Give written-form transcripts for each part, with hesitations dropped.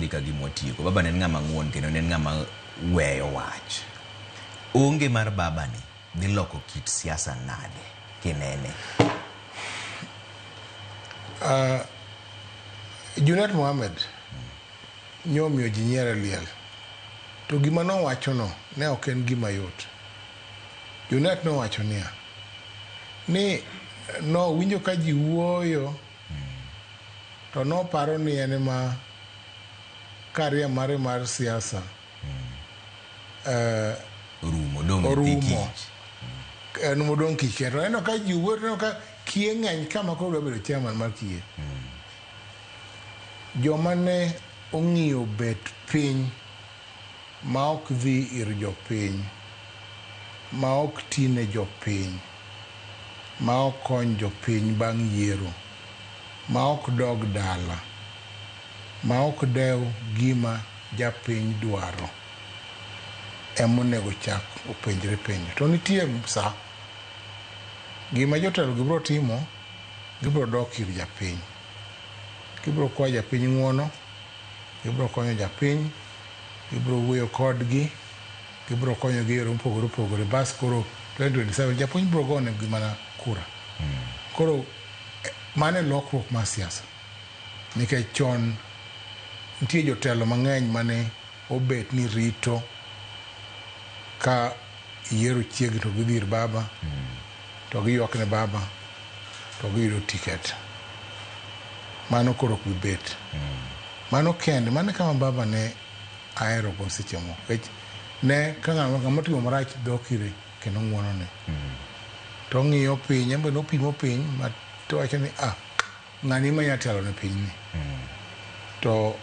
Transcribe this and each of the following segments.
wadhi ka gima watieko. Baba ne en ng'ama ng'uon kendo ne en ng'ama weyo wach. Onge mar baba ni dhi loko kit siasa nade kinene? Junet Mohamed nyomiyo ji nyiero e liel. To gima nowachono ne ok en gima yot. Junet nowacho niya, ni nowinjo ka ji wuoyo to noparo ni en ema career mare mar siasa Orumo, odong' nyithi orumo. kich. En modong' kich kende. To oneno ka ji wuoyo to oneno ka kiye ng'eny kama koro dwa bedo chairman mar kiye. Joma ne ong'iyo bet piny ma ok dhi ir jopiny, ma ok ti ne jopiny, ma ok kony jopiny bang' yiero, ma ok dog dala, ma ok dew gima japiny dwaro, emonego chak openjre penjo. To nitie sa, gima jotelo gi biro timo, gibiro dok ir japiny. Gibiro kwayo japiny ng'uono, gibiro konyo japiny, gibiro wuoyo kodgi, gibiro konyogi e yore mopogore opogore. Bas koro 2027 japuonj biro gonegi mana kura. Koro mano e lokruok mar siasa. Nikech chon nitie jotelo mang'eny mane obet ni rito ka yiero chiegni to gidhi ir baba, to giywak ne baba, to giyudo ticket. Mano koro ok bi bet. Mano kende, mano e kama baba ne ahero go seche moko. Nikech ne ka ng'ama otimo marach dok ire kendo ng'uono ne. To ong'iyo piny, en be nopimo piny ma to wacho ni ah, ng'ani ema nya telo ne pinyni. To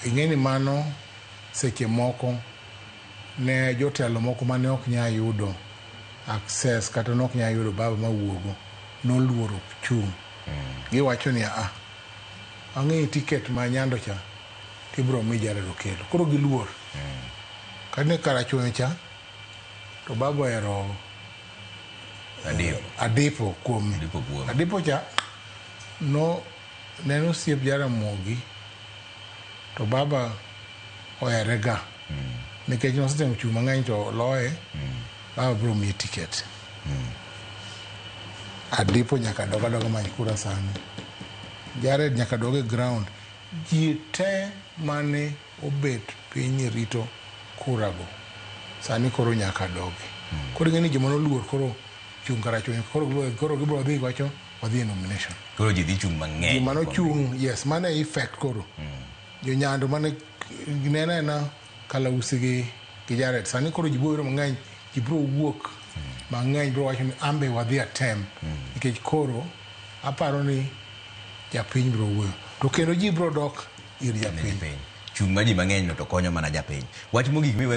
ing'e ni mano seche moko ne jotelo moko mane ok nyal yudo access kata ne ok nyal yudo baba mawuogo noluoro chung'. Giwacho ni ah, ang'e ticket ma Nyando cha tibiro mi Jared Okello. Koro giluor. Kata ne Karachuonyo cha to baba ohero Adipo. Adipo kuome. Adipo kuome. Adipo cha no ne en osiep Jaramogi to baba ohere ga. Nikech nosetemo chung' mang'eny to loye, baba biro miye ticket. Adipo nyaka dog adoga many kura sani. Jared nyaka dog e ground. Ji te mane obet piny rito kura go sani koro nyaka dogi. Koro ing'e ni joma noluor koro chung' Karachuonyo koro gibiro dhi wacho wadhi e nomination. Koro ji dhi chung' mang'eny. Ji manochung' yes, mano e effect koro. Jonyando mane neno anena Kalausi gi Jared sani koro ji biro bedo mang'eny, ji biro wuok mang'eny biro wacho ni ambe wadhi atem nikech koro aparo ni japiny biro wuoyo. To kendo ji biro dok ir japiny. Chung' ma ji mang'eny no to konyo mana japiny. Wach mogik miwe